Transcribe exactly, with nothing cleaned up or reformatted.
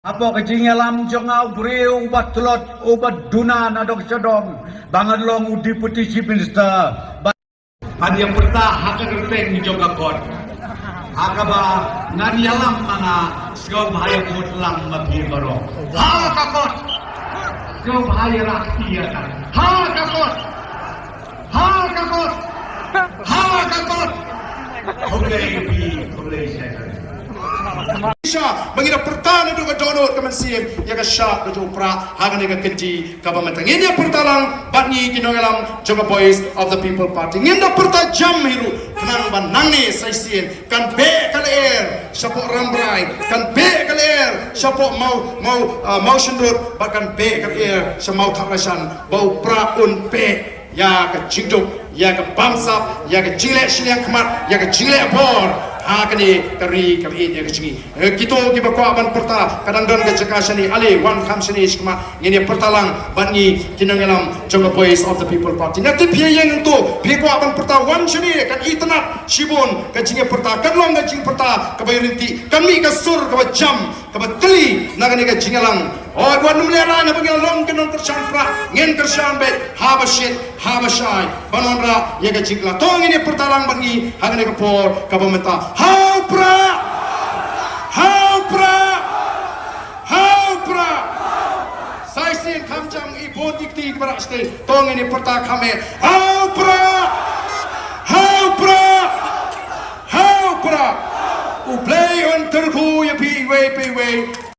Hapoh ka jingïalam jong nga u briew uba tlot uba duna na dong sha dong ba ngan long u Deputy Chief Minister. Ba ngan ïa pyrta ha ka kyrteng jong ka kot. Ha kaba ngan ïalam ma nga sngewbha ïa kot lang ma phi baroh. Ha ka kot. Sngewbha ïa rah ïa ka. Ha ka kot. Ha ka kot. Ha ka kot. Khublei phi, khublei Satan. Sha, ba ngi da pyrta naduh ka dohnud ka mynsiem ïa ka shap ka jong u Prah ha kane ka kynti kaba mynta. Ngin ïa pyrta lang bad ngi ki nongïalam jong ka Voice of the People Party. Ngin da pyrta jam hi ruh khnang ba nangne sa shisien kan beh ka lyer shapoh Rambrai, kan beh ka lyer shapoh Maw, Maw, ah, Mawshynrut, bad kan beh ka lyer sha Mawthadraishan ba u Prah un beh ïa ka jingduk, ïa ka bamsap, ïa ka jingleh shiliang khmat, ïa ka jingleh bor ha kane ka ri ka ri ïa ka jong ngi. Eh, kito kiba kwah ban pyrta, ka dang don ka jaka shane, ale wan kham shane shakhmat, ngin ïa pyrta lang bad ngi ki nongïalam jong ka Voice of the People Party. Nga tip phi ïeng hangto, phi kwah ban pyrta, wan shane, kan itynnad shibun ka jingïapyrta, kan long ka jingpyrta kaba ïaryntih, kan mih ka sur kaba jam, kaba tylli na kane ka jingïalang. Oi, wat nym lehraiñ, haba ngi long ki nongkyrshan Prah, ngin kyrshan beit haba shit, haba shai ban wanrah ïa ka jingkylla. To ngin ïa pyrta lang bad ngi ha kane ka por kaba mynta. Ha u Prah! Ha u Prah! Ha u Prah! Sa shisien kham jam, i bun ki kti kiba rah shatei. To ngin ïa pyrta kham eh. Ha u Prah! Ha u Prah! Ha u Prah! U Blei un kyrkhu ïa phi iwei pa iwei.